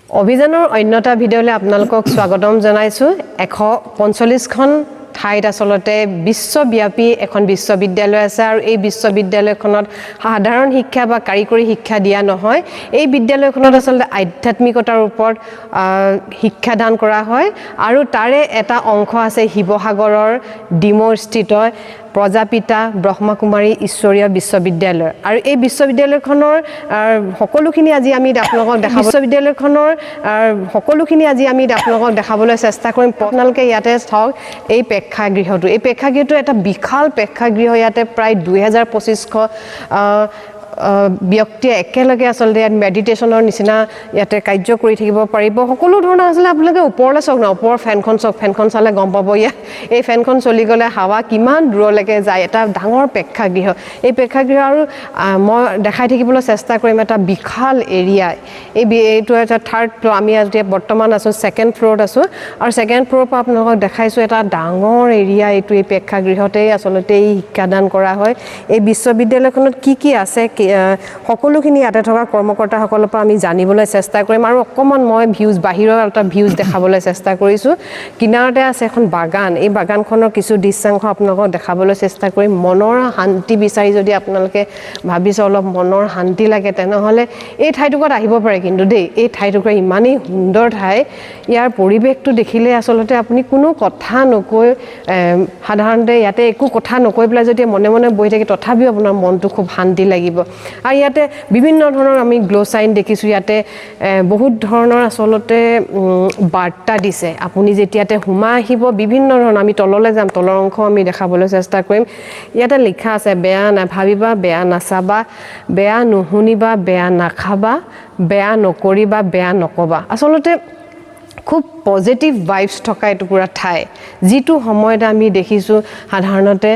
অভিযানৰ অন্য এটা ভিডিঅ'লৈ আপোনালোকক স্বাগতম জনাইছোঁ। 145খন ঠাইত আচলতে বিশ্বব্যাপী এখন বিশ্ববিদ্যালয় আছে আৰু এই বিশ্ববিদ্যালয়খনত সাধাৰণ শিক্ষা বা কাৰিকৰী শিক্ষা দিয়া নহয়। এই বিদ্যালয়খনত আচলতে আধ্যাত্মিকতাৰ ওপৰত শিক্ষাদান কৰা হয় আৰু তাৰে এটা অংশ আছে শিৱসাগৰৰ ডিমৌস্থিত প্ৰজাপিতা ব্ৰহ্মাকুমাৰী ঈশ্বৰীয় বিশ্ববিদ্যালয়। আৰু এই বিশ্ববিদ্যালয়খনৰ সকলোখিনি আজি আমি আপোনালোকক দেখা বিশ্ববিদ্যালয়খনৰ সকলোখিনি আজি আমি আপোনালোকক দেখাবলৈ চেষ্টা কৰিম। আপোনালোকে ইয়াতে চাওক এই প্ৰেক্ষাগৃহটো। এই প্ৰেক্ষাগৃহটো এটা বিশাল প্ৰেক্ষাগৃহ। ইয়াতে প্ৰায় 2500 ব্যক্তিয়ে একেলগে আচলতে ইয়াত মেডিটেশ্যনৰ নিচিনা ইয়াতে কাৰ্য কৰি থাকিব পাৰিব। সকলো ধৰণৰ আচলতে আপোনালোকে ওপৰলৈ চাওক না, ওপৰৰ ফেনখন চাওক। ফেনখন চালে গম পাব ইয়াত এই ফেনখন চলি গ'লে হাৱা কিমান দূৰলৈকে যায়। এটা ডাঙৰ প্ৰেক্ষাগৃহ এই প্ৰেক্ষাগৃহ। আৰু মই দেখাই থাকিবলৈ চেষ্টা কৰিম এটা বিশাল এৰিয়া। এইটো এটা থাৰ্ড ফ্ল'ৰ। আমি এতিয়া বৰ্তমান আছোঁ ছেকেণ্ড ফ্ল'ৰত আছোঁ আৰু ছেকেণ্ড ফ্ল'ৰৰ পৰা আপোনালোকক দেখাইছোঁ এটা ডাঙৰ এৰিয়া। এইটো এই প্ৰেক্ষাগৃহতেই আচলতে এই শিক্ষাদান কৰা হয়। এই বিশ্ববিদ্যালয়খনত কি কি আছে সকলোখিনি ইয়াতে থকা কৰ্মকৰ্তাসকলৰ পৰা আমি জানিবলৈ চেষ্টা কৰিম। আৰু অকণমান মই ভিউজ, বাহিৰৰ এটা ভিউজ দেখাবলৈ চেষ্টা কৰিছোঁ। কিনাৰতে আছে এখন বাগান। এই বাগানখনৰ কিছু দৃশ্যাংশ আপোনালোকক দেখাবলৈ চেষ্টা কৰিম। মনৰ শান্তি বিচাৰি যদি আপোনালোকে ভাবিছে অলপ মনৰ শান্তি লাগে, তেনেহ'লে এই ঠাইটুকুৰাত আহিব পাৰে। কিন্তু দেই, এই ঠাইটুকুৰা ইমানেই সুন্দৰ ঠাই, ইয়াৰ পৰিৱেশটো দেখিলে আচলতে আপুনি কোনো কথা নকৈ, সাধাৰণতে ইয়াতে একো কথা নকৈ পেলাই যদি মনে মনে বহি থাকে, তথাপিও আপোনাৰ মনটো খুব শান্তি লাগিব। আৰু ইয়াতে বিভিন্ন ধৰণৰ আমি গ্ল' চাইন দেখিছোঁ। ইয়াতে বহুত ধৰণৰ আচলতে বাৰ্তা দিছে। আপুনি যেতিয়া ইয়াতে সোমাই আহিব, বিভিন্ন ধৰণৰ, আমি তললৈ যাম, তলৰ অংশ আমি দেখাবলৈ চেষ্টা কৰিম। ইয়াতে লিখা আছে, বেয়া নাভাবিবা, বেয়া নাচাবা, বেয়া নুশুনিবা, বেয়া নাখাবা, বেয়া নকৰিবা, বেয়া নক'বা। আচলতে খুব পজিটিভ ভাইবছ থকা এটুকুৰা ঠাই। যিটো সময়ত আমি দেখিছোঁ সাধাৰণতে,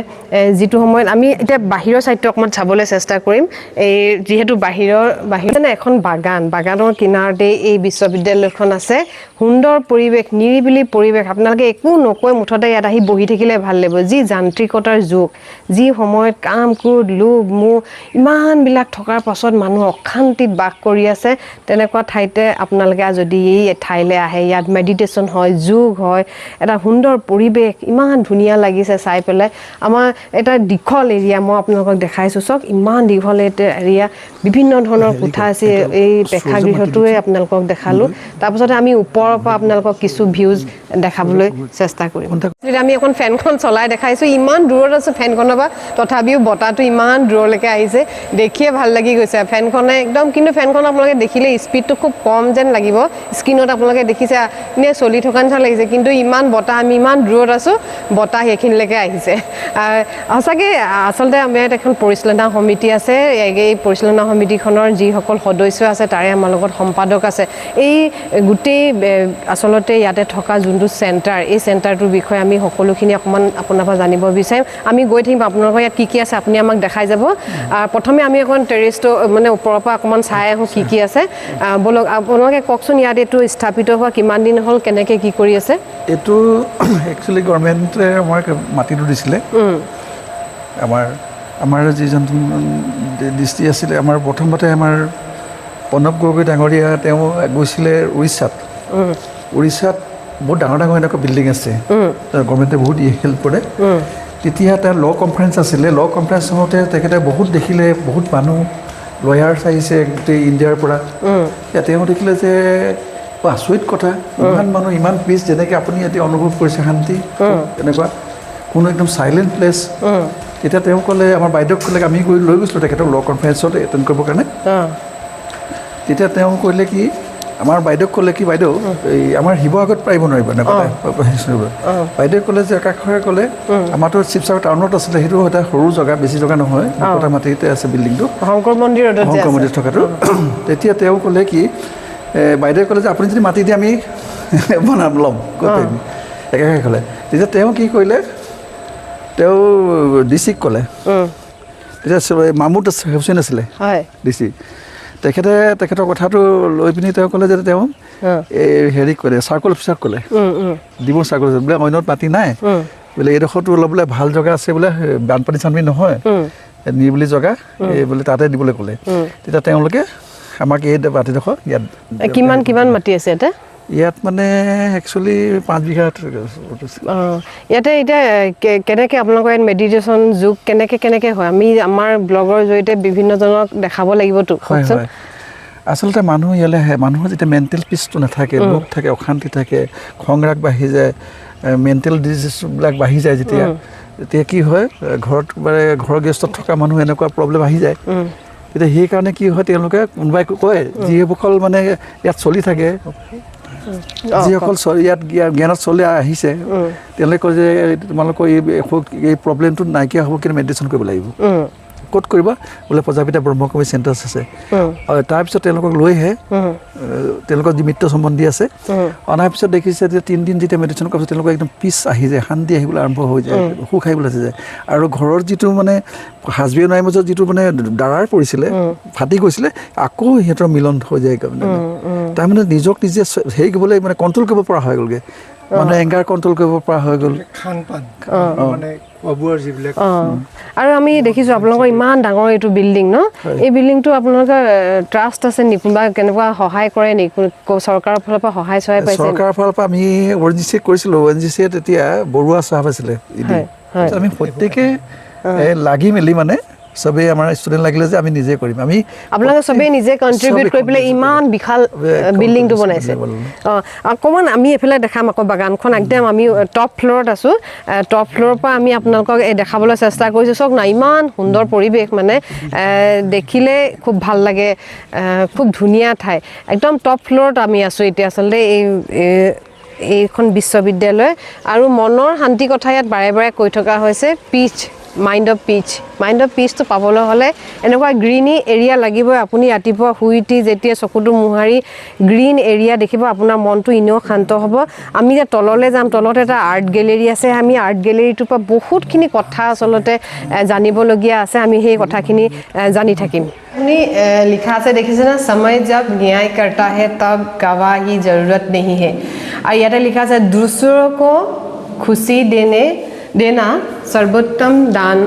যিটো সময়ত আমি এতিয়া বাহিৰৰ ছাইডটো অকণমান চাবলৈ চেষ্টা কৰিম। এই যিহেতু বাহিৰত মানে এখন বাগান, বাগানৰ কিনাৰতে এই বিশ্ববিদ্যালয়খন আছে। সুন্দৰ পৰিৱেশ, নিৰিবিলি পৰিৱেশ। আপোনালোকে একো নকৈ মুঠতে ইয়াত আহি বহি থাকিলে ভাল লাগিব। যি যান্ত্ৰিকতাৰ যুগ, যি সময়ত কাম, ক্ৰোধ, লোভ, মোহ ইমানবিলাক থকাৰ পাছত মানুহ অশান্তিত বাস কৰি আছে, তেনেকুৱা ঠাইতে আপোনালোকে যদি এই ঠাইলৈ আহে, ইয়াত মেডিটেশ্যন হয়, যোগ হয়, এটা সুন্দৰ পৰিৱেশ, ইমান ধুনীয়া লাগিছে চাই পেলাই। আমাৰ এটা দীঘল এৰিয়া মই আপোনালোকক দেখাইছোঁ। চাওক, ইমান দীঘল এটা এৰিয়া, বিভিন্ন ধৰণৰ কোঠা আছে। এই প্ৰেক্ষাগৃহটোৱে আপোনালোকক দেখালোঁ। তাৰপাছতে আমি ওপৰৰ পৰা আপোনালোকক কিছু ভিউজ দেখাবলৈ চেষ্টা কৰিম। আমি অকণ ফেনখন চলাই দেখাইছোঁ। ইমান দূৰত আছোঁ ফেনখনৰ পৰা, তথাপিও বতাহটো ইমান দূৰলৈকে আহিছে, দেখিয়ে ভাল লাগি গৈছে ফেনখনে একদম। কিন্তু ফেনখন আপোনালোকে দেখিলে স্পীডটো খুব কম যেন লাগিব। স্ক্ৰীণত আপোনালোকে দেখিছে এনেই চলি থকা নিচিনা লাগিছে, কিন্তু ইমান বতাহ, আমি ইমান দূৰত আছোঁ, বতাহ সেইখিনিলৈকে আহিছে। সঁচাকৈ আচলতে আমাৰ ইয়াত এখন পৰিচালনা সমিতি আছে। এই পৰিচালনা সমিতিখনৰ যিসকল সদস্য আছে, তাৰে আমাৰ লগত সম্পাদক আছে। এই গোটেই আচলতে ইয়াতে থকা যোনটো চেণ্টাৰ, এই চেণ্টাৰটোৰ বিষয়ে আমি সকলোখিনি অকণমান আপোনাৰ পৰা জানিব বিচাৰিম। আমি গৈ থাকিম, আপোনালোকৰ ইয়াত কি কি আছে আপুনি আমাক দেখাই যাব। প্ৰথমে আমি অকণ টেৰেছটো মানে ওপৰৰ পৰা অকণমান চাই আহোঁ কি কি আছে। ব'লক, আপোনালোকে কওকচোন, ইয়াত এইটো স্থাপিত হোৱা কিমান দিন হ'ল, কেনেকৈ কি কৰি আছে? এইটো একচুৱেলি গভৰ্ণমেণ্টে আমাক মাটিটো দিছিলে। আমাৰ আমাৰ যিজন দৃষ্টি আছিলে, আমাৰ প্ৰথমতে আমাৰ প্ৰণৱ গগৈ ডাঙৰীয়া, তেওঁ গৈছিলে উৰিষ্যাত। উৰিষ্যাত বহুত ডাঙৰ ডাঙৰ এনেকুৱা বিল্ডিং আছে, গভৰ্ণমেণ্টে বহুত হেল্প কৰে। তেতিয়া তাৰ ল' কনফাৰেঞ্চ আছিলে। ল' কনফাৰেঞ্চ হওঁতে তেখেতে বহুত দেখিলে, বহুত মানুহ, লয়াৰ্ছ আহিছে গোটেই ইণ্ডিয়াৰ পৰা। এতিয়া তেওঁ দেখিলে যে আচৰিত কথা, ইমান মানুহ, ইমান পিচ, যেনেকৈ আপুনি এতিয়া অনুভৱ কৰিছে শান্তি, তেনেকুৱা কোনো একদম চাইলেণ্ট প্লেচ। তেতিয়া তেওঁ ক'লে, আমাৰ বাইদেউক ক'লে, আমি গৈ লৈ গৈছিলোঁ তেখেতক ল' কনফাৰেঞ্চত এটেণ্ড কৰিবৰ কাৰণে। তেতিয়া তেওঁ ক'লে কি, আমাৰ বাইদেউক ক'লে কি, বাইদেউ, এই আমাৰ শিৱসাগৰত পাৰিব নোৱাৰিব এনেকুৱা। বাইদেৱে ক'লে যে একাষৰে ক'লে, আমাৰতো শিৱসাগৰ টাউনত আছিলে, সেইটো এটা সৰু জেগা, বেছি জেগা নহয়, দুকঠা মাটিতে আছে বিল্ডিংটো। শংকৰ মন্দিৰ ৰোডত যে শংকৰ আছে। মন্দিৰ থকাটো। তেতিয়া তেওঁ ক'লে কি, বাইদেৱে ক'লে যে আপুনি যদি মাটি দিয়ে আমি বনাম, ল'ম, ক'ত পাৰিম, একেষাৰে ক'লে। তেতিয়া তেওঁ কি কৰিলে, তেওঁ ডি চিক ক'লে। তেতিয়া মামুদ হুছেইন আছিলে ডি চি। তেখেতে তেখেতৰ কথাটো লৈ পিনি তেওঁ ক'লে যে তেওঁ এই হেৰি ক'লে, চাৰ্কল অফিচাৰক ক'লে, ডিমৌ চাৰ্কল অফিচাৰ, বোলে অন্যত মাটি নাই বোলে, এইডোখৰতো অলপ বোলে ভাল জেগা আছে বোলে, বানপানী চানপানী নহয়, নিৰিবিলি জেগা, এই বোলে তাতে দিবলৈ ক'লে। তেতিয়া তেওঁলোকে আমাক এই মাটিডোখৰ ইয়াত। কিমান কিমান মাটি আছে ইয়াতে? ইয়াত মানে একচুৱেলি 5 বিঘা। অঁ, ইয়াতে এতিয়া কেনেকৈ আপোনালোকৰ ইয়াত মেডিটেশ্যন, যোগ কেনেকৈ কেনেকৈ হয়? আমি আমাৰ ব্লগৰ জৰিয়তে বিভিন্নজনক দেখাব লাগিবতো। হয়। কওকচোন। হয়, আচলতে মানুহ ইয়ালৈ আহে, মানুহৰ যেতিয়া মেণ্টেল পিচটো নাথাকে, দুখ থাকে, অশান্তি থাকে, খং ৰাগ বাঢ়ি যায়, মেণ্টেল ডিজিজবিলাক বাঢ়ি যায়, যেতিয়া তেতিয়া কি হয়, ঘৰত মানে ঘৰৰ গৃহস্থত থকা মানুহ এনেকুৱা প্ৰব্লেম আহি যায়। তেতিয়া সেইকাৰণে কি হয়, তেওঁলোকে কোনোবাই কয়, যিসকল মানে ইয়াত চলি থাকে, যিসকল ইয়াত জ্ঞানত চলি আহিছে, তেওঁলোকে কয় যে তোমালোকৰ এই প্ৰব্লেমটো নাইকিয়া হ'ব, কিন্তু মেডিটেশ্যন কৰিব লাগিব। ক'ত কৰিবা বোলে? প্ৰজাপিতা ব্ৰহ্মকুমাৰী চেণ্টাৰ্ছ আছে। আৰু তাৰপিছত তেওঁলোকক লৈ আহে, তেওঁলোকৰ যি মিত্ৰ সম্বন্ধী আছে। অনাৰ পিছত দেখিছে যে 3 দিন যেতিয়া মেডিটেশ্যন কৰাৰ পিছত তেওঁলোকৰ একদম পিচ আহি যায়, শান্তি আহিবলৈ আৰম্ভ হৈ যায়, সুখ আহিবলৈ আহি যায়। আৰু ঘৰৰ যিটো মানে হাজবেণ্ড ৱাইফৰ মাজত যিটো মানে দাৰাৰ পৰিছিলে, ফাটি গৈছিলে, আকৌ সিহঁতৰ মিলন হৈ যায়। মানে তাৰমানে নিজক নিজে হেৰি কৰিবলৈ, মানে কণ্ট্ৰল কৰিব পৰা হৈ গ'লগৈ, মানে এংগাৰ কণ্ট্ৰল কৰিব পৰা হৈ গ'ল। খান পান, মানে খোৱা বোৱাৰ যিবিলাক। অঁ, আৰু আমি দেখিছোঁ আপোনালোকৰ ইমান ডাঙৰ এইটো বিল্ডিং ন? এই বিল্ডিংটো আপোনালোকৰ ট্ৰাষ্ট আছে নেকি? কোনোবা কেনেকুৱা সহায় কৰে নেকি? চৰকাৰৰ ফালৰ পৰা সহায় চহায় পাইছে নেকি? চৰকাৰৰ ফালৰ পৰা আমি অ' এন জি চি কৰিছিলোঁ। অ' এন জি চিয়ে তেতিয়া বৰুৱা চাহাব আছিলে ED। হয়, হয়। আমি প্ৰত্যেকে লাগি মেলি, মানে চবেই আমাৰ ষ্টুডেণ্ট লাগিলে যে আমি নিজে কৰিম আমি। আপোনালোকে চবেই নিজে কণ্ট্ৰিবিউট চবেই কৰি পেলাই contribute ইমান বিশাল চবেই বিল্ডিংটো contribute বনাইছে। বনালে। অঁ, অকণমান আমি এইফালে দেখাম আকৌ বাগানখন। একদম আমি টপ ফ্ল'ৰত আছোঁ। টপ ফ্ল'ৰৰ পৰা আমি আপোনালোকক এই দেখাবলৈ চেষ্টা কৰিছোঁ। চাওক না, ইমান সুন্দৰ পৰিৱেশ, মানে দেখিলে খুব ভাল লাগে। খুব ধুনীয়া ঠাই। একদম টপ ফ্ল'ৰত আমি আছোঁ এতিয়া। আচলতে এইখন বিশ্ববিদ্যালয় আৰু মনৰ শান্তি কথা ইয়াত বাৰে বাৰে কৈ থকা হৈছে। Peace, mind of peace, mind of পিচটো পাবলৈ হ'লে এনেকুৱা গ্ৰীণী এৰিয়া লাগিবই। আপুনি ৰাতিপুৱা শুই উঠি যেতিয়া চকুটো মোহাৰি গ্ৰীণ এৰিয়া দেখিব, আপোনাৰ মনটো এনেও শান্ত হ'ব। আমি এতিয়া তললৈ যাম। তলত এটা আৰ্ট গেলেৰী আছে। আমি আৰ্ট গেলেৰীটোৰ পৰা বহুতখিনি কথা আচলতে জানিবলগীয়া আছে। আমি সেই কথাখিনি জানি থাকিম। আপুনি লিখা আছে দেখিছে না, "समय जब न्याय करता है तब गवाह की जरूरत नहीं है।" আৰু ইয়াতে লিখা আছে, "दूसरों को खुशी देने देना सर्वोत्तम दान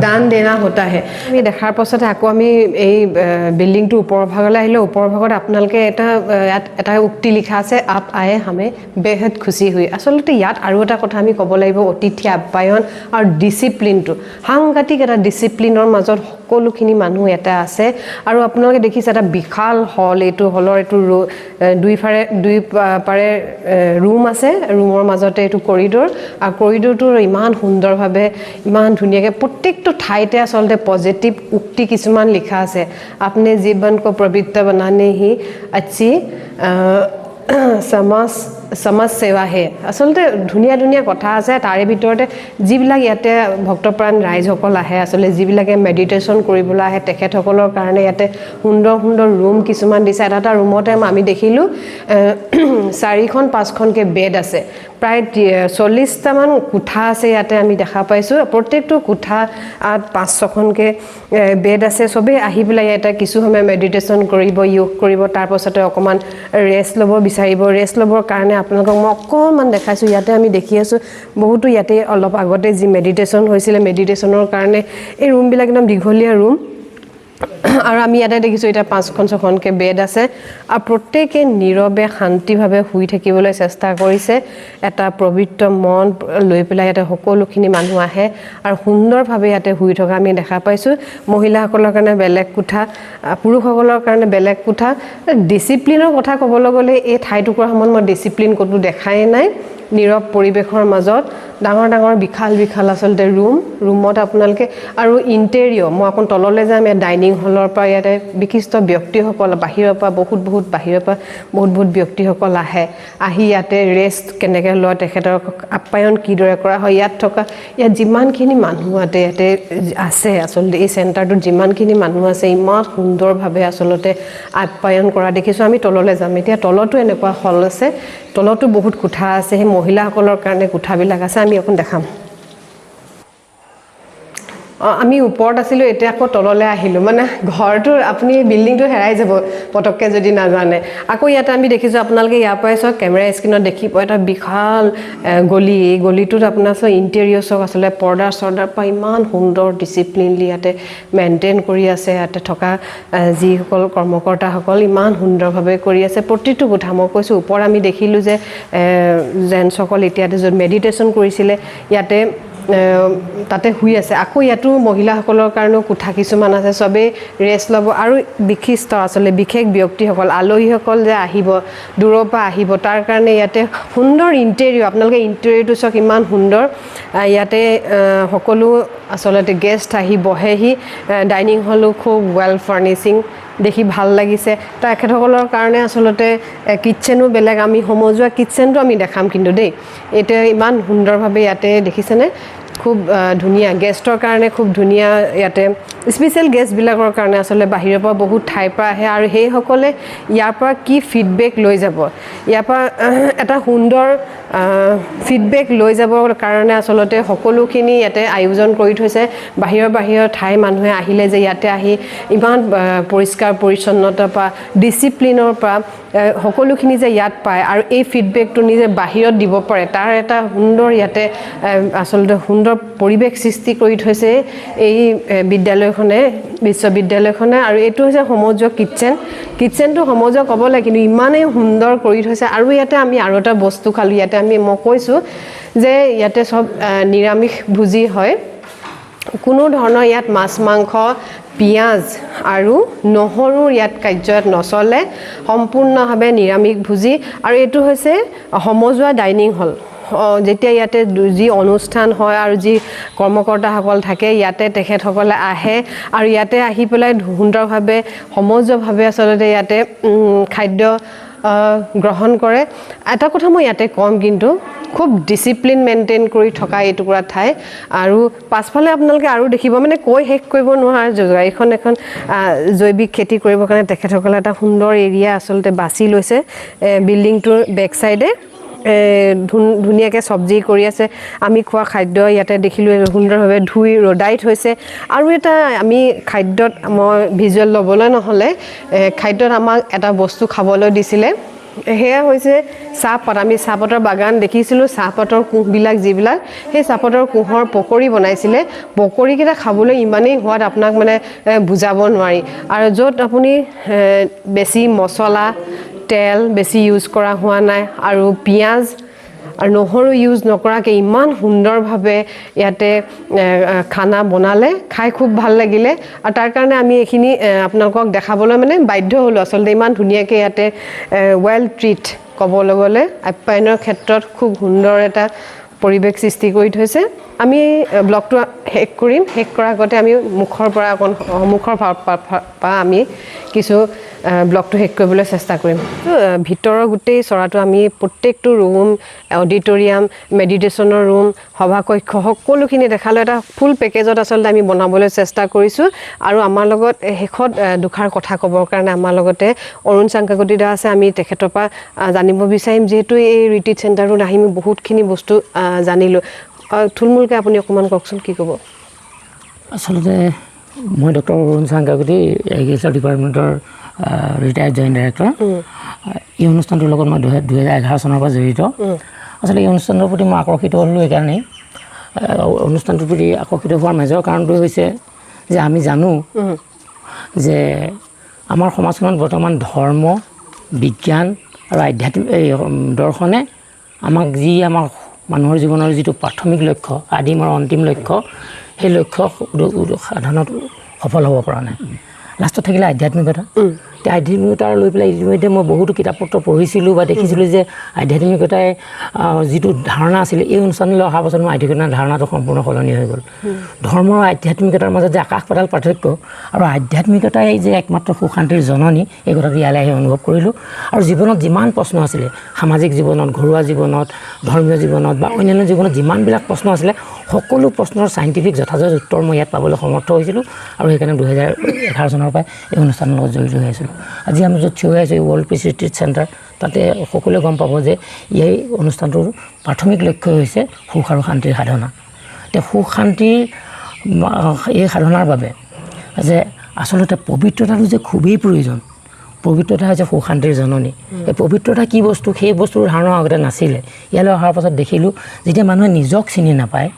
दान देना होता है।" আমি দেখাৰ পাছতে আকৌ আমি এই বিল্ডিংটোৰ ওপৰৰ ভাগলৈ আহিলোঁ। ওপৰৰ ভাগত আপোনালোকে এটা ইয়াত এটা উক্তি লিখা আছে, "आप आए, हमें बेहद खुशी हुई।" আচলতে ইয়াত আৰু এটা কথা আমি ক'ব লাগিব, অতিথি আপ্যায়ন আৰু ডিচিপ্লিনটো সাংঘাতিক এটা ডিচিপ্লিনৰ মাজত সকলোখিনি মানুহ ইয়াতে আছে। আৰু আপোনালোকে দেখিছে এটা বিশাল হল। এইটো হলৰ এইটো দুইফালে দুই পাৰে ৰুম আছে। ৰুমৰ মাজতে এইটো কৰিডৰ আৰু কৰিডৰটোৰ ইমান সুন্দৰভাৱে, ইমান ধুনীয়াকৈ প্ৰত্যেকটো ঠাইতে আচলতে পজিটিভ উক্তি কিছুমান লিখা আছে। "अपने जीवन को पवित्र बनाने ही अच्छी সমাজ সমাজ সেৱা হে।" আচলতে ধুনীয়া ধুনীয়া কথা আছে। তাৰে ভিতৰতে যিবিলাক ইয়াতে ভক্তপ্ৰাণ ৰাইজসকল আহে, আচলতে যিবিলাকে মেডিটেশ্যন কৰিবলৈ আহে, তেখেতসকলৰ কাৰণে ইয়াতে সুন্দৰ সুন্দৰ ৰুম কিছুমান দিছে। এটা এটা ৰুমতে আমি দেখিলোঁ চাৰিখন পাঁচখনকৈ বেড আছে। প্ৰায় 40টামান কোঠা আছে ইয়াতে আমি দেখা পাইছোঁ। প্ৰত্যেকটো কোঠাত পাঁচ ছখনকৈ বেড আছে। চবেই আহি পেলাই ইয়াতে কিছু সময় মেডিটেশ্যন কৰিব, য়োগ কৰিব, তাৰপাছতে অকণমান ৰেষ্ট ল'ব বিচাৰিব। ৰেষ্ট ল'বৰ কাৰণে আপোনালোকক মই অকণমান দেখাইছোঁ। ইয়াতে আমি দেখি আছোঁ বহুতো ইয়াতে অলপ আগতে যি মেডিটেশ্যন হৈছিলে, মেডিটেশ্যনৰ কাৰণে এই ৰুমবিলাক একদম দীঘলীয়া ৰুম। আৰু আমি ইয়াতে দেখিছোঁ এতিয়া পাঁচখন ছখনকৈ বেড আছে আৰু প্ৰত্যেকে নীৰৱে শান্তিভাৱে শুই থাকিবলৈ চেষ্টা কৰিছে। এটা পবিত্ৰ মন লৈ পেলাই ইয়াতে সকলোখিনি মানুহ আহে আৰু সুন্দৰভাৱে ইয়াতে শুই থকা আমি দেখা পাইছোঁ। মহিলাসকলৰ কাৰণে বেলেগ কোঠা, পুৰুষসকলৰ কাৰণে বেলেগ কোঠা। ডিচিপ্লিনৰ কথা ক'বলৈ গ'লে এই ঠাইটুকুৰাৰ সময়ত মই ডিচিপ্লিন ক'তো দেখাই নাই। নীৰৱ পৰিৱেশৰ মাজত ডাঙৰ ডাঙৰ বিশাল বিশাল আচলতে ৰুম। ৰুমত আপোনালোকে আৰু ইণ্টেৰিয়ৰ, মই অকণ তললৈ যাম। ইয়াত ডাইনিং হলৰ পৰা ইয়াতে বিশিষ্ট ব্যক্তিসকল বাহিৰৰ পৰা, বহুত বহুত বাহিৰৰ পৰা বহুত বহুত ব্যক্তিসকল আহে। আহি ইয়াতে ৰেষ্ট কেনেকৈ লয়, তেখেতৰ আপ্যায়ন কিদৰে কৰা হয়, ইয়াত থকা ইয়াত যিমানখিনি মানুহ ইয়াতে আছে, আচলতে এই চেণ্টাৰটোত যিমানখিনি মানুহ আছে, ইমান সুন্দৰভাৱে আচলতে আপ্যায়ন কৰা দেখিছোঁ। আমি তললৈ যাম এতিয়া। তলতো এনেকুৱা হল আছে, তলতো বহুত কোঠা আছে। সেই মহিলাসকলৰ কাৰণে কোঠাবিলাক আছে, আমি অকণ দেখাম। আমি ওপৰত আছিলোঁ, এতিয়া আকৌ তললৈ আহিলোঁ। মানে ঘৰটো আপুনি বিল্ডিংটো হেৰাই যাব পটককৈ যদি নাজানে। আকৌ ইয়াতে আমি দেখিছোঁ, আপোনালোকে ইয়াৰ পৰাই চাওক, কেমেৰা স্ক্ৰীণত দেখিব এটা বিশাল গলি। এই গলিটোত আপোনাৰ চব ইণ্টেৰিয়ৰ চব আচলতে পৰ্দা চৰ্দাৰ পৰা ইমান সুন্দৰ ডিচিপ্লিনলি ইয়াতে মেইনটেইন কৰি আছে। ইয়াতে থকা যিসকল কৰ্মকৰ্তাসকল ইমান সুন্দৰভাৱে কৰি আছে প্ৰতিটো কোঠা। মই কৈছোঁ, ওপৰত আমি দেখিলোঁ যে জেণ্টছসকল এতিয়া য'ত মেডিটেশ্যন কৰিছিলে ইয়াতে তাতে শুই আছে। আকৌ ইয়াতো মহিলাসকলৰ কাৰণেও কোঠা কিছুমান আছে, চবেই ৰেষ্ট ল'ব। আৰু বিশিষ্ট আচলতে বিশেষ ব্যক্তিসকল, আলহীসকল যে আহিব, দূৰৰ পৰা আহিব, তাৰ কাৰণে ইয়াতে সুন্দৰ ইণ্টেৰিয়ৰ। আপোনালোকে ইণ্টেৰিয়ৰটো চাওক, ইমান সুন্দৰ। ইয়াতে সকলো আচলতে গেষ্ট আহি বহেহি। ডাইনিং হলো খুব ৱেল ফাৰ্নিচিং, দেখি ভাল লাগিছে। তেখেতসকলৰ কাৰণে আচলতে কিটচেনো বেলেগ। আমি সমজুৱা কিটচেনটো আমি দেখাম কিন্তু দেই। এতিয়া ইমান সুন্দৰভাৱে ইয়াতে দেখিছেনে, খুব ধুনীয়া গেষ্টৰ কাৰণে, খুব ধুনীয়া ইয়াতে স্পেচিয়েল গেষ্টবিলাকৰ কাৰণে। আচলতে বাহিৰৰ পৰা বহুত ঠাইৰ পৰা আহে আৰু সেইসকলে ইয়াৰ পৰা কি ফিডবেক লৈ যাব, ইয়াৰ পৰা এটা সুন্দৰ ফিডবেক লৈ যাবৰ কাৰণে আচলতে সকলোখিনি ইয়াতে আয়োজন কৰি থৈছে। বাহিৰৰ বাহিৰৰ ঠাইৰ মানুহে আহিলে যে ইয়াতে আহি ইমান পৰিষ্কাৰ পৰিচ্ছন্নতাৰ পৰা, ডিচিপ্লিনৰ পৰা সকলোখিনি যে ইয়াত পায় আৰু এই ফিডবেকটো নিজে বাহিৰত দিব পাৰে, তাৰ এটা সুন্দৰ ইয়াতে আচলতে সুন্দৰ পৰিৱেশ সৃষ্টি কৰি থৈছে এই বিদ্যালয়খনে, বিশ্ববিদ্যালয়খনে। আৰু এইটো হৈছে সমজুৱা কিটচেন। কিটচেনটো সমজুৱা ক'ব লাগে, কিন্তু ইমানেই সুন্দৰ কৰি থৈছে। আৰু ইয়াতে আমি আৰু এটা বস্তু খালোঁ। ইয়াতে আমি, মই কৈছোঁ যে ইয়াতে চব নিৰামিষ ভোজি হয়। কোনো ধৰণৰ ইয়াত মাছ, মাংস, পিঁয়াজ আৰু নহৰুৰ ইয়াত কাৰ্যত নচলে। সম্পূৰ্ণভাৱে নিৰামিষ ভোজি। আৰু এইটো হৈছে সমজুৱা ডাইনিং হল। যেতিয়া ইয়াতে যি অনুষ্ঠান হয় আৰু যি কৰ্মকৰ্তাসকল থাকে ইয়াতে, তেখেতসকলে আহে আৰু ইয়াতে আহি পেলাই সুন্দৰভাৱে সমজুৱাভাৱে আচলতে ইয়াতে খাদ্য গ্ৰহণ কৰে। এটা কথা মই ইয়াতে ক'ম কিন্তু, খুব ডিচিপ্লিন মেইনটেইন কৰি থকা এইটুকুৰা ঠাই। আৰু পাছফালে আপোনালোকে আৰু দেখিব, মানে কৈ শেষ কৰিব নোৱাৰে। এইখন এখন জৈৱিক খেতি কৰিবৰ কাৰণে তেখেতসকলে এটা সুন্দৰ এৰিয়া আচলতে বাছি লৈছে। বিল্ডিংটোৰ বেক চাইডে ধুনীয়াকৈ চব্জি কৰি আছে। আমি খোৱা খাদ্য ইয়াতে দেখিলোঁ, সুন্দৰভাৱে ধুই ৰ'দাই থৈছে। আৰু এটা আমি খাদ্যত, মই ভিজুৱেল ল'বলৈ নহ'লে, খাদ্যত আমাক এটা বস্তু খাবলৈ দিছিলে, সেয়া হৈছে চাহপাত। আমি চাহপাতৰ বাগান দেখিছিলোঁ, চাহপাতৰ কোঁহবিলাক যিবিলাক, সেই চাহপাতৰ কোঁহৰ পকৰি বনাইছিলে। পকৰিকেইটা খাবলৈ ইমানেই সোৱাদ, আপোনাক মানে বুজাব নোৱাৰি। আৰু য'ত আপুনি বেছি মছলা, তেল বেছি ইউজ কৰা হোৱা নাই আৰু পিঁয়াজ আৰু নহৰু ইউজ নকৰাকৈ ইমান সুন্দৰভাৱে ইয়াতে খানা বনালে, খাই খুব ভাল লাগিলে। আৰু তাৰ কাৰণে আমি এইখিনি আপোনালোকক দেখাবলৈ মানে বাধ্য হ'লোঁ। আচলতে ইমান ধুনীয়াকৈ ইয়াতে ৱেল ট্ৰিট, ক'বলৈ গ'লে আপ্যায়নৰ ক্ষেত্ৰত খুব সুন্দৰ এটা পৰিৱেশ সৃষ্টি কৰি থৈছে। আমি ব্লগটো শেষ কৰিম। শেষ কৰাৰ আগতে আমি মুখৰ পৰা অকণ, মুখৰ পৰা আমি কিছু ব্লগটো শেষ কৰিবলৈ চেষ্টা কৰিম। ভিতৰৰ গোটেই চৰাটো আমি প্ৰত্যেকটো ৰুম, অডিটৰিয়াম, মেডিটেশ্যনৰ ৰুম, সভাকক্ষ সকলোখিনি দেখালৈ এটা ফুল পেকেজত আচলতে আমি বনাবলৈ চেষ্টা কৰিছোঁ। আৰু আমাৰ লগত শেষত দুষাৰ কথা ক'বৰ কাৰণে আমাৰ লগতে অৰুণ চাংকাকতি দা আছে। আমি তেখেতৰ পৰা জানিব বিচাৰিম, যিহেতু এই ৰিট্ৰিট চেণ্টাৰটোত আহি আমি বহুতখিনি বস্তু জানিলোঁ। থুলমূলকৈ আপুনি অকণমান কওকচোন, কি ক'ব? আচলতে মই ডক্টৰ অৰুণ চাংকাকতি, এগ্ৰিকালচাৰ ডিপাৰ্টমেণ্টৰ ৰিটায়াৰ্ড জইণ্ট ডাইৰেক্টৰ। এই অনুষ্ঠানটোৰ লগত মই 2011 চনৰ পৰা জড়িত। আচলতে এই অনুষ্ঠানটোৰ প্ৰতি মই আকৰ্ষিত হ'লোঁ এইকাৰণেই, অনুষ্ঠানটোৰ প্ৰতি আকৰ্ষিত হোৱাৰ মেজৰ কাৰণটো হৈছে যে আমি জানো যে আমাৰ সমাজখনত বৰ্তমান ধৰ্ম, বিজ্ঞান আৰু আধ্যাত্মিক এই দৰ্শনে আমাক যি আমাৰ মানুহৰ জীৱনৰ যিটো প্ৰাথমিক লক্ষ্য, আদিম আৰু অন্তিম লক্ষ্য, সেই লক্ষ্য সাধনত সফল হ'ব পৰা নাই। লাষ্টত থাকিলে আধ্যাত্মিকতা। এতিয়া আধ্যাত্মিকতাৰ লৈ পেলাই ইতিমধ্যে মই বহুতো কিতাপ পত্ৰ পঢ়িছিলোঁ বা দেখিছিলোঁ যে আধ্যাত্মিকতাই যিটো ধাৰণা আছিলে, এই অনুষ্ঠানলৈ অহাৰ পাছত মোৰ আধ্যাত্মিকতাৰ ধাৰণাটো সম্পূৰ্ণ সলনি হৈ গ'ল। ধৰ্ম আৰু আধ্যাত্মিকতাৰ মাজত যে আকাশ পাতাল পাৰ্থক্য আৰু আধ্যাত্মিকতাই যে একমাত্ৰ সুখ শান্তিৰ জননী, এই কথাটো ইয়ালৈ আহি অনুভৱ কৰিলোঁ। আৰু জীৱনত যিমান প্ৰশ্ন আছিলে, সামাজিক জীৱনত, ঘৰুৱা জীৱনত, ধৰ্মীয় জীৱনত বা অন্যান্য জীৱনত যিমানবিলাক প্ৰশ্ন আছিলে, সকলো প্ৰশ্নৰ চাইণ্টিফিক যথাযথ উত্তৰ মই ইয়াত পাবলৈ সমৰ্থ হৈছিলোঁ। আৰু সেইকাৰণে 2011 চনৰ পৰাই এই অনুষ্ঠানৰ লগত জড়িত হৈ আছিলোঁ। আজি আমি য'ত থিয় হৈ আছোঁ, এই ৱৰ্ল্ড পিচ ৰিট্ৰিট চেণ্টাৰ, তাতে সকলোৱে গম পাব যে এই অনুষ্ঠানটোৰ প্ৰাথমিক লক্ষ্য হৈছে সুখ আৰু শান্তিৰ সাধনা। এতিয়া সুখ শান্তিৰ এই সাধনাৰ বাবে যে আচলতে পবিত্ৰতাটো যে খুবেই প্ৰয়োজন। পবিত্ৰতা হৈছে সুখ শান্তিৰ জননী। এই পবিত্ৰতা কি বস্তু, সেই বস্তুৰ ধাৰণা আগতে নাছিলে। ইয়ালৈ অহাৰ পাছত দেখিলোঁ, যেতিয়া মানুহে নিজক চিনি নাপায়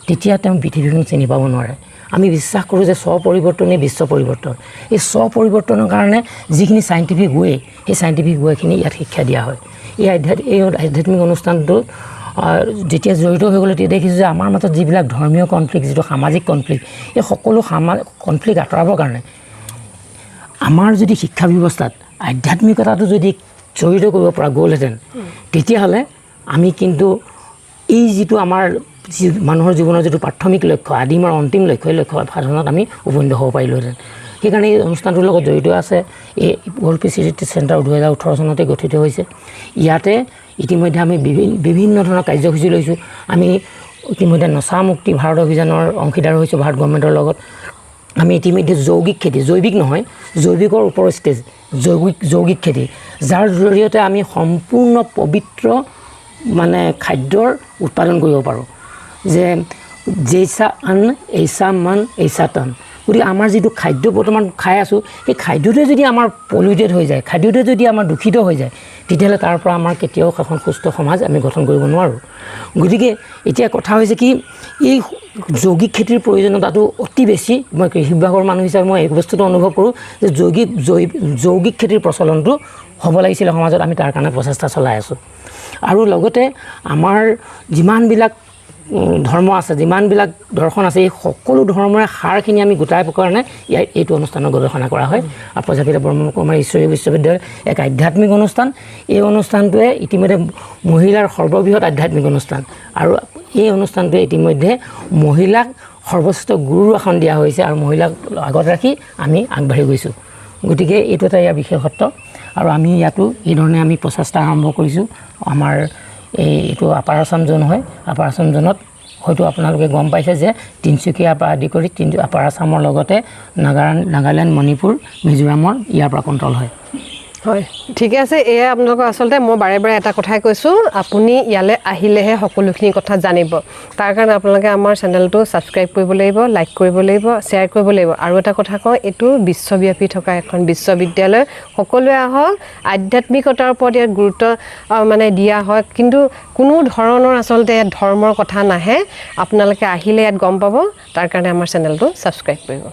তেতিয়া তেওঁ পৃথিৱীখন চিনি পাব নোৱাৰে। আমি বিশ্বাস কৰোঁ যে স্ব-পৰিৱৰ্তনেই বিশ্ব পৰিৱৰ্তন। এই স্ব-পৰিৱৰ্তনৰ কাৰণে যিখিনি চাইণ্টিফিক ৱে, সেই চাইণ্টিফিক ৱেখিনি ইয়াত শিক্ষা দিয়া হয়। এই আধ্যাত্মিক অনুষ্ঠানটোত যেতিয়া জড়িত হৈ গ'লে তেতিয়া দেখিছোঁ যে আমাৰ মাজত যিবিলাক ধৰ্মীয় কনফ্লিক্ট, যিটো সামাজিক কনফ্লিক্ট, এই সকলো কনফ্লিক্ট আঁতৰাবৰ কাৰণে আমাৰ যদি শিক্ষা ব্যৱস্থাত আধ্যাত্মিকতাটো যদি জড়িত কৰিব পৰা গ'লহেঁতেন, তেতিয়াহ'লে আমি কিন্তু এই যিটো আমাৰ যি মানুহৰ জীৱনৰ যিটো প্ৰাথমিক লক্ষ্য, আদিম আৰু অন্তিম লক্ষ্য, এই লক্ষ্য সাধনত আমি উপনীত হ'ব পাৰিলোহেঁতেন। সেইকাৰণে এই অনুষ্ঠানটোৰ লগত জড়িত আছে। এই ৱৰ্ল্ড পিচ ৰিট্ৰিট চেণ্টাৰ 2018 চনতে গঠিত হৈছে। ইয়াতে ইতিমধ্যে আমি বিভিন্ন ধৰণৰ কাৰ্যসূচী লৈছোঁ। আমি ইতিমধ্যে নচা মুক্তি ভাৰত অভিযানৰ অংশীদাৰ হৈছোঁ ভাৰত গভৰ্ণমেণ্টৰ লগত। আমি ইতিমধ্যে যৌগিক খেতি, জৈৱিক নহয়, জৈৱিকৰ ওপৰৰ ষ্টেজ যৌগিক খেতি, যাৰ জৰিয়তে আমি সম্পূৰ্ণ পবিত্ৰ মানে খাদ্যৰ উৎপাদন কৰিব পাৰোঁ। যে জেইচা অন্ন এইচা মন এইচা তন। গতিকে আমাৰ যিটো খাদ্য বৰ্তমান খাই আছোঁ, সেই খাদ্যটোৱে যদি আমাৰ পলিউটেড হৈ যায়, খাদ্যটোৱে যদি আমাৰ দূষিত হৈ যায়, তেতিয়াহ'লে তাৰ পৰা আমাৰ কেতিয়াও এখন সুস্থ সমাজ আমি গঠন কৰিব নোৱাৰোঁ। গতিকে এতিয়া কথা হৈছে কি, এই যৌগিক খেতিৰ প্ৰয়োজনীয়তাটো অতি বেছি। মই কৃষি বিভাগৰ মানুহ হিচাপে মই এই বস্তুটো অনুভৱ কৰোঁ যে যৌগিক খেতিৰ প্ৰচলনটো হ'ব লাগিছিলে সমাজত। আমি তাৰ কাৰণে প্ৰচেষ্টা চলাই আছোঁ। আৰু লগতে আমাৰ যিমানবিলাক ধৰ্ম আছে, যিমানবিলাক দৰ্শন আছে, এই সকলো ধৰ্মৰে সাৰখিনি আমি গোটাই কাৰণে ইয়াৰ এইটো অনুষ্ঠানৰ গৱেষণা কৰা হয়। আৰু প্ৰজাপিতা ব্ৰহ্মকুমাৰী ঈশ্বৰীয় বিশ্ববিদ্যালয় এক আধ্যাত্মিক অনুষ্ঠান। এই অনুষ্ঠানটোৱে ইতিমধ্যে মহিলাৰ সৰ্ববৃহৎ আধ্যাত্মিক অনুষ্ঠান, আৰু এই অনুষ্ঠানটোৱে ইতিমধ্যে মহিলাক সৰ্বশ্ৰেষ্ঠ গুৰুৰ আসন দিয়া হৈছে আৰু মহিলাক আগত ৰাখি আমি আগবাঢ়ি গৈছোঁ। গতিকে এইটো এটা ইয়াৰ বিশেষত্ব। আৰু আমি ইয়াতো এইধৰণে আমি প্ৰচেষ্টা আৰম্ভ কৰিছোঁ। আমাৰ এইটো আপাৰ আছাম জ'ন হয়। আপাৰ আছাম জ'নত হয়তো আপোনালোকে গম পাইছে যে তিনিচুকীয়াৰ পৰা আদি কৰি আপাৰ আছামৰ লগতে নাগালেণ্ড, মণিপুৰ, মিজোৰামৰ ইয়াৰ পৰা কণ্ট্ৰল হয়। হয়, ঠিকে আছে। এয়া আপোনালোকৰ আচলতে মই বাৰে বাৰে এটা কথাই কৈছোঁ, আপুনি ইয়ালৈ আহিলেহে সকলোখিনি কথা জানিব। তাৰ কাৰণে আপোনালোকে আমাৰ চেনেলটো ছাবস্ক্ৰাইব কৰিব লাগিব, লাইক কৰিব লাগিব, শ্বেয়াৰ কৰিব লাগিব। আৰু এটা কথা কওঁ, এইটো বিশ্বব্যাপী থকা এখন বিশ্ববিদ্যালয়। সকলোৱে আহক, আধ্যাত্মিকতাৰ ওপৰত ইয়াত গুৰুত্ব মানে দিয়া হয়, কিন্তু কোনো ধৰণৰ আচলতে ইয়াত ধৰ্মৰ কথা নাহে। আপোনালোকে আহিলে ইয়াত গম পাব। তাৰ কাৰণে আমাৰ চেনেলটো ছাবস্ক্ৰাইব কৰিব।